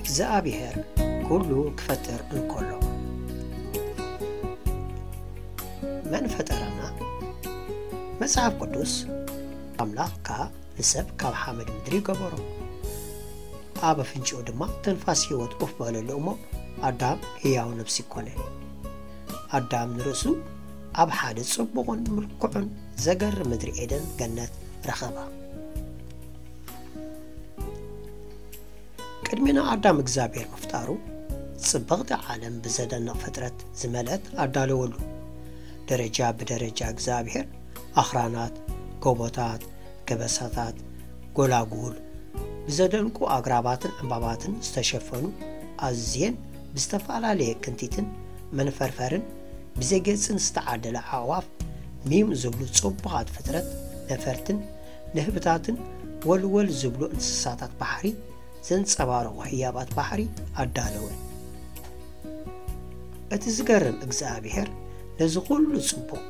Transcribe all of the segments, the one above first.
እግዚኣብሔር ኩሉ ክፈጥር እንከሎ መን ፈጠረና? መጽሓፍ ቅዱስ፣ ኣምላኽ ከኣ ንሰብ ካብ ሓመድ ምድሪ ገበሮ፣ ኣብ ኣፍንጭኡ ድማ ትንፋስ ህይወት ኡፍ በለሉ እሞ፣ ኣዳም ህያው ነፍሲ ኮነ። ኣዳም ንርእሱ ኣብ ሓደ ጽቡቕን ምልኩዕን ዘገርም ምድሪ ኤደን ገነት ረኸባ። ቅድሚ ንኣዳም እግዚኣብሔር ምፍጣሩ፣ ጽብቕቲ ዓለም ብዘደንቕ ፍጥረት ዝመልአት ኣዳለወሉ። ደረጃ ብደረጃ እግዚኣብሔር ኣኽራናት፣ ጎቦታት፣ ከበሳታት፣ ጎላጉል፣ ብዘደንቁ ኣግራባትን ዕምባባትን ዝተሸፈኑ ኣዝየን ብዝተፈላለየ ክንቲትን መንፈርፈርን ብዘጌጽን ዝተዓደለ ኣዕዋፍ፣ ሚም ዝብሉ ጽቡቓት ፍጥረት ነፈርትን ንህብታትን ወልወል ዝብሉ እንስሳታት ባሕሪ ዘንጸባርቑ ህያባት ባሕሪ ኣዳለወ። እቲ ዝገርም እግዚኣብሔር ነዚ ኩሉ ጽቡቕ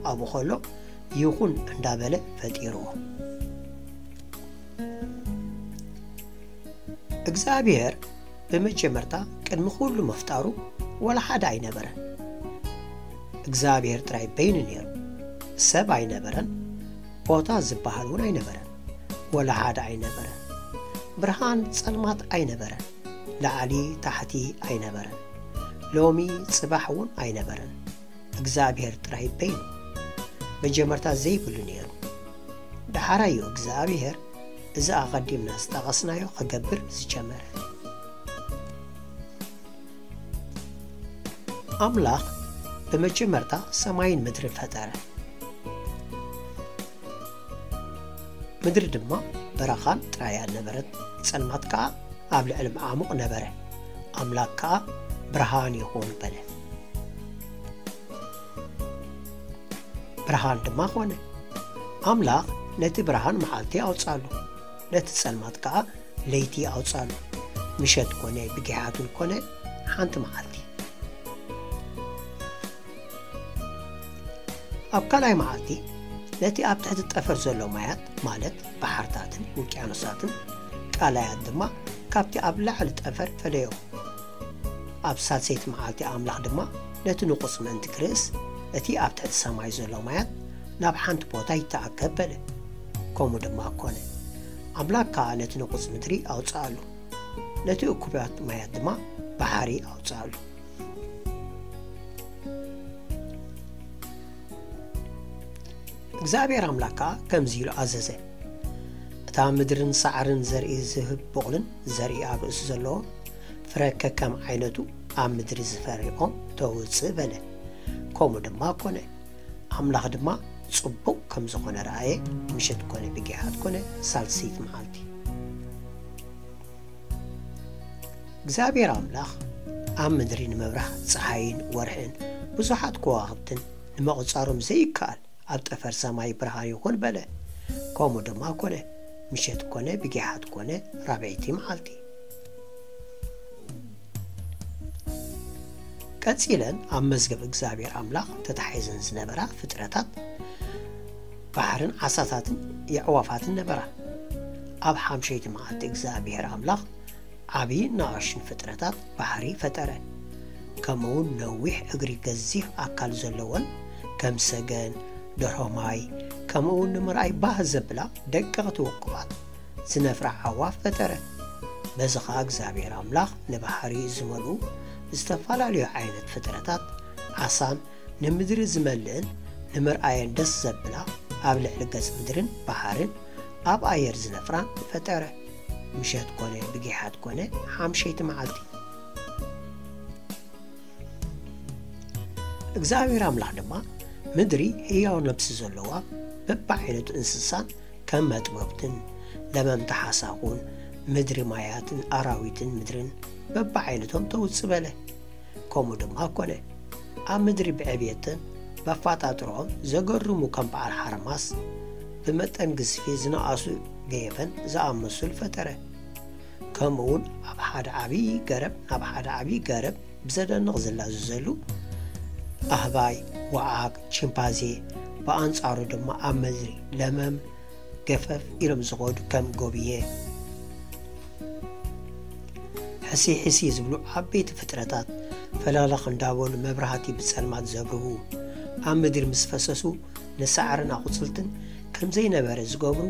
ኣብኡ ከሎ ይኹን እንዳበለ ፈጢርዎ። እግዚኣብሔር ብመጀመርታ ቅድሚ ኩሉ ምፍጣሩ ወላ ሓደ ኣይነበረን። እግዚኣብሔር ጥራይ በይኑ ነይሩ። ሰብ ኣይነበረን፣ ቦታ ዝበሃል እውን ኣይነበረን። ወላ ሓደ ኣይነበረን። ብርሃን ጸልማት ኣይነበረን። ላዕሊ ታሕቲ ኣይነበረን። ሎሚ ጽባሕ እውን ኣይነበረን። እግዚኣብሔር ጥራይ በይኑ። መጀመርታ ዘይብሉ ነይሩ። ደሓራዩ እግዚኣብሔር እዚ ኣቐዲምና ዝጠቐስናዮ ክገብር ዝጀመረ። ኣምላኽ ብመጀመርታ ሰማይን ምድርን ፈጠረ። ምድሪ ድማ በረኻን ጥራያን ነበረት፣ ጸልማት ከኣ ኣብ ልዕሊ መዓሙቕ ነበረ። ኣምላኽ ከኣ፣ "ብርሃን ይኹን" በለ። ብርሃን ድማ ኾነ። ኣምላኽ ነቲ ብርሃን መዓልቲ ኣውጽኣሉ፣ ነቲ ጸልማት ከኣ ለይቲ ኣውጽኣሉ። ምሸት ኮነ ብጊሓቱን ኮነ ሓንቲ መዓልቲ። ኣብ ካልኣይ መዓልቲ ነቲ ኣብ ትሕቲ ጠፈር ዘሎ ማያት፣ ማለት ባሕርታትን ውቅያኖሳትን፣ ቀላያት ድማ ካብቲ ኣብ ላዕሊ ጠፈር ፈለዮ። ኣብ ሳልሰይቲ መዓልቲ ኣምላኽ ድማ ነቲ ንቑጽ ምእንቲ ክርእስ፣ እቲ ኣብ ትሕቲ ሰማይ ዘሎ ማያት ናብ ሓንቲ ቦታ ይተኣከብ በለ። ከምኡ ድማ ኮነ። ኣምላኽ ከኣ ነቲ ንቑጽ ምድሪ ኣውጽኣሉ፣ ነቲ እኩባት ማያት ድማ ባሕሪ ኣውጽኣሉ። እግዚኣብሔር ኣምላኽ ከኣ ከምዚ ኢሉ ኣዘዘ፣ "እታ ምድርን ሳዕርን ዘርኢ ዝህብ ቡቕልን ዘርኢ ኣብ ርእሲ ዘለዎ ፍረ ከከም ዓይነቱ ኣብ ምድሪ ዝፈርዮም ተውጽእ" በለ። ከምኡ ድማ ኮነ። ኣምላኽ ድማ ጽቡቕ ከም ዝኾነ ረኣየ፣ ምሸት ኮነ ብጊሓት ኮነ ሳልሰይቲ መዓልቲ። እግዚኣብሔር ኣምላኽ ኣብ ምድሪ ንምብራህ ጸሓይን ወርሕን ብዙሓት ከዋኽብትን ንምቕጻሮም ዘይከኣል ኣብ ጠፈር ሰማይ ብርሃን ይኹን በለ። ከምኡ ድማ ኮነ። ምሸት ኮነ ብጊሓት ኮነ ራብዐይቲ መዓልቲ። ቀጺለን ኣብ መዝገብ እግዚኣብሔር ኣምላኽ ተታሒዘን ዝነበራ ፍጥረታት ባሕርን ዓሳታትን የዕዋፋትን ነበራ። ኣብ ሓምሸይቲ መዓልቲ እግዚኣብሔር ኣምላኽ ዓብዪን ንኣሽቱን ፍጥረታት ባሕሪ ፈጠረ። ከምኡውን ነዊሕ እግሪ ገዚፍ ኣካል ዘለወን ከም ሰገን፣ ደርሆ ማይ፣ ከምኡውን ንምርኣይ ባህ ዘብላ ደቀቕቲ ውቁባት ዝነፍራ ኣዕዋፍ ፈጠረ። በዚ ኸኣ እግዚኣብሔር ኣምላኽ ንባሕሪ ዝመልኡ ዝተፈላለዩ ዓይነት ፍጥረታት ዓሳን ንምድሪ ዝመልእን ንምርኣየን ደስ ዘብላ ኣብ ልዕሊ ገጽ ምድርን ባሕርን ኣብ ኣየር ዝነፍራን ፈጠረ። ምሸት ኮነ ብጊሓት ኮነ ሓምሸይቲ መዓልቲ። እግዚኣብሔር ኣምላኽ ድማ ምድሪ ህያው ነብሲ ዘለዋ በብዓይነቱ እንስሳን ከም መጥበብትን ለመምቲ ሓሳኹን ምድሪ ማያትን ኣራዊትን ምድርን በብዓይነቶም ተውጽእ በለ። ከምኡ ድማ ኮነ። ኣብ ምድሪ ብዕብየትን በፋጣጥርኦም ዘገርሙ ከም በዓል ሓርማዝ ብመጠን ግዝፊ ዝነኣሱ ገየፈን ዝኣመሰሉ ፈጠረ። ከምኡውን ኣብ ሓደ ዓብዪ ገረብ ናብ ሓደ ዓብዪ ገረብ ብዘደንቕ ዝላዘዘሉ ኣህባይ፣ ወዓግ፣ ቺምፓንዜ፣ ብኣንጻሩ ድማ ኣብ ምድሪ ለመም ገፈፍ ኢሎም ዝኸዱ ከም ጎብየ፣ እሲሒሲ ዝብሉ ዓበይቲ ፍጥረታት ፈላለኽ እንዳበሉ መብራህቲ ብጸልማት ዘብርሁ፣ ኣብ ምድሪ ምስ ፈሰሱ ንሳዕርን ኣቑጽልትን ከም ዘይነበረ ዝገብሩ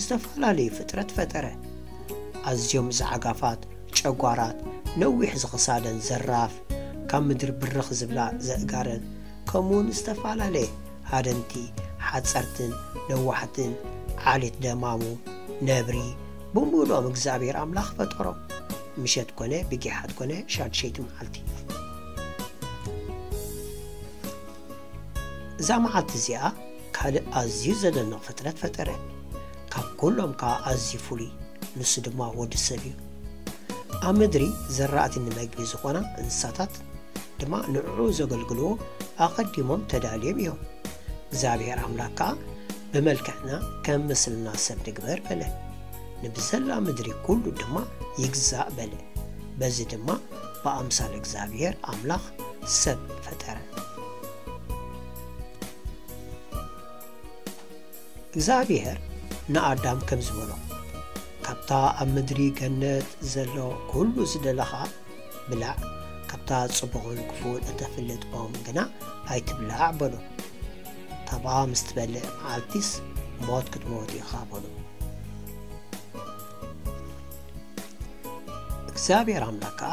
ዝተፈላለዩ ፍጥረት ፈጠረ። ኣዝዮም ዛዕጋፋት፣ ጨጓራት፣ ነዊሕ ዝኽሳደን ዘራፍ፣ ካብ ምድሪ ብርኽ ዝብላ ዘእጋረን፣ ከምኡውን ዝተፈላለየ ሃደንቲ፣ ሓጸርትን ነዋሕትን፣ ዓሌት ደማሙ፣ ነብሪ፣ ብምሉኦም እግዚኣብሔር ኣምላኽ ፈጠሮም። ምሸት ኮነ፣ ብጊሓት ኮነ፣ ሻድሸይቲ መዓልቲ። እዛ መዓልቲ እዚኣ ካልእ ኣዝዩ ዘደንቕ ፍጥረት ፈጠረ። ካብ ኩሎም ከኣ ኣዝዩ ፍሉይ፣ ንሱ ድማ ወዲ ሰብ እዩ። ኣብ ምድሪ ዘራእቲ ንመግቢ ዝኾና እንስሳታት ድማ ንዕኡ ዘገልግልዎ ኣቐዲሞም ተዳልዮም እዮም። እግዚኣብሔር ኣምላኽ ከኣ ብመልክዕና ከም ምስልና ሰብ ንግበር በለ። ንብዘላ ምድሪ ኩሉ ድማ ይግዛእ በለ። በዚ ድማ ብኣምሳል እግዚኣብሔር ኣምላኽ ሰብ ፈጠረ። እግዚኣብሔር ንኣዳም ከምዚ በሎ፣ "ካብታ ኣብ ምድሪ ገነት ዘሎ ኩሉ ዝደለኻ ብላዕ፣ ካብታ ጽቡቕን ክፉእን እተፍልጥ ኦም ግና ኣይትብላዕ" በሎ። ካብኣ ምስ ትበልዕ መዓልቲስ ሞት ክትሞት ኢኻ በሎ። እግዚኣብሔር ኣምላኽ ከኣ፣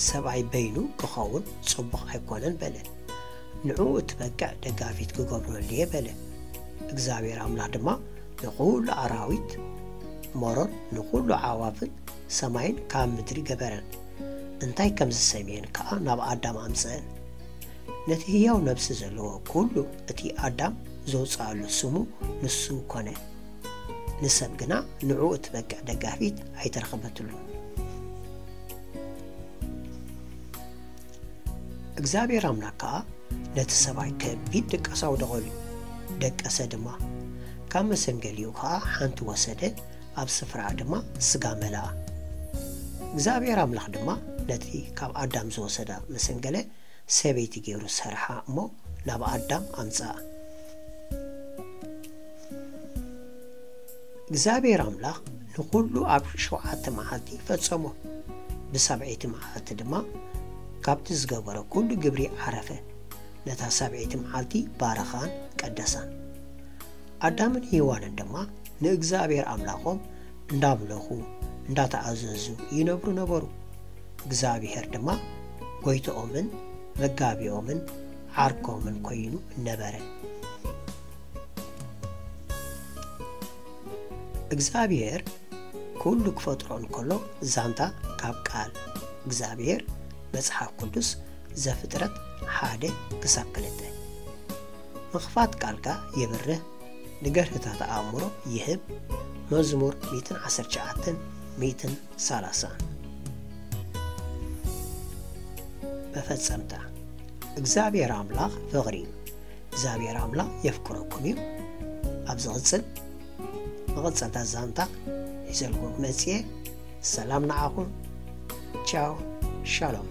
"ሰብኣይ በይኑ ክኸውን ጽቡቕ ኣይኮነን" በለ። "ንዕኡ እትበቅዕ ደጋፊት ክገብረሉ እየ" በለ። እግዚኣብሔር ኣምላኽ ድማ ንኹሉ ኣራዊት መሮር፣ ንኹሉ ኣዕዋፍን ሰማይን ካብ ምድሪ ገበረን። እንታይ ከም ዝሰምየን ከኣ ናብ ኣዳም ኣምጽአን። ነቲ ህያው ነብሲ ዘለዎ ኩሉ እቲ ኣዳም ዘውጽኣሉ ስሙ ንሱ ኮነ። ንሰብ ግና ንዕኡ እትበቅዕ ደጋፊት ኣይተረኸበትሉን። እግዚኣብሔር ኣምላኽ ከኣ ነቲ ሰብኣይ ከቢድ ድቃስ ኣውደቐሉ። ደቀሰ ድማ። ካብ መሰንገሊኡ ከኣ ሓንቲ ወሰደ፣ ኣብ ስፍራኣ ድማ ስጋ መልኣ። እግዚኣብሔር ኣምላኽ ድማ ነቲ ካብ ኣዳም ዝወሰዳ መሰንገለ ሰበይቲ ገይሩ ሰርሓ እሞ ናብ ኣዳም ኣምጽኣ። እግዚኣብሔር ኣምላኽ ንኹሉ ኣብ ሸውዓተ መዓልቲ ፈጸሞ። ብሳብዐይቲ መዓልቲ ድማ ካብቲ ዝገበሮ ኩሉ ግብሪ ዓረፈ። ነታ ሳብዐይቲ መዓልቲ ባረኻን ቀደሳን። ኣዳምን ሄዋንን ድማ ንእግዚኣብሔር ኣምላኾም እንዳምለኹ እንዳተኣዘዙ ይነብሩ ነበሩ። እግዚኣብሔር ድማ ጎይትኦምን መጋቢኦምን ዓርኮምን ኮይኑ ነበረ። እግዚኣብሔር ኩሉ ክፈጥሮ እንከሎ ዛንታ ካብ ቃል እግዚኣብሔር መጽሓፍ ቅዱስ ዘፍጥረት ሓደ ክሳብ ክልተ። ምኽፋት ቃልካ የብርህ፣ ንገርህታት ኣእምሮ ይህብ። መዝሙር ሚእትን ዓሰርተ ትሽዓተን ሚእትን ሰላሳን። መፈጸምታ። እግዚኣብሔር ኣምላኽ ፍቕሪ እዩ። እግዚኣብሔር ኣምላኽ የፍቅረኩም እዩ። ኣብ ዝቕጽል መቐጸልታ ዛንታ ሒዘልኩም ክመጽእ እየ። ሰላም ንዓኹም። ቻው፣ ሻሎም።